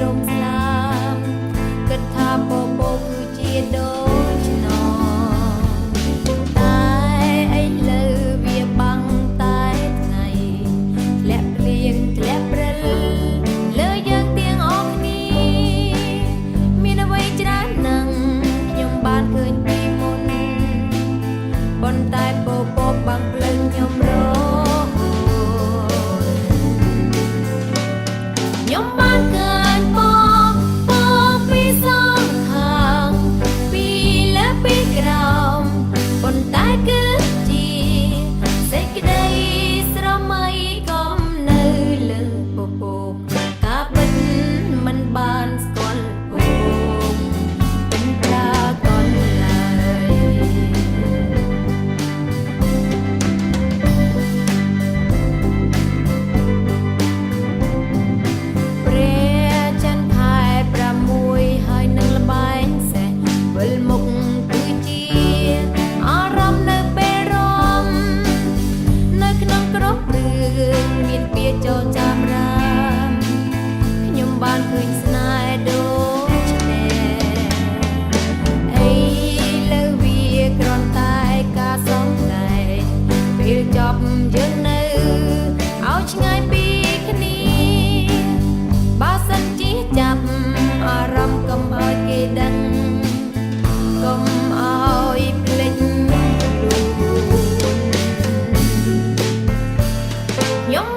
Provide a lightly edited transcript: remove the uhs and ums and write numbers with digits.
លំស្លាមគិតថាពពកគឺជាដូច្នងតែឥឡូវវាបាំងតែថ្ងៃធ្លាក់ភ្លៀងធ្លាក់ព្រិលលើយើងទាំងអស់គ្នាមានអ្វីច្រើនណាស់ខ្ញុំបានឃើញពីមុនប៉ុន្តែពពកបាំងផ្លូវខ្ញុំរហូតខ្ញុំបានឃើញពពកពីសងខាងពីលើពីក្រោមប៉ុន្តែគឺជាសេចក្តីស្រមៃកំនៅលើពពកការពិតមិនបានស្គាល់ពពកเป็นប្រាកដឡើយ ព្រះច័ន្ទខែ6ហើយនឹងលបែងសេះវិលមុខគឺជាអារម្មណ៍នៅពេលរំនៅក្នុងគ្រប់រឿងមានពាក្យចចាមរាមខ្ញុំបានឃើញស្នេហ៍ដូចនេះអីលើវាគ្រាន់តែការសំដែងពេលចប់យើងនៅឲ្យឆ្ងាយពីគ្នា បើសិនជាចាប់អារម្មណ៍កុំឲ្យគេដឹងកុំឲ្យភ្លេចខ្លួនខ្ញុំ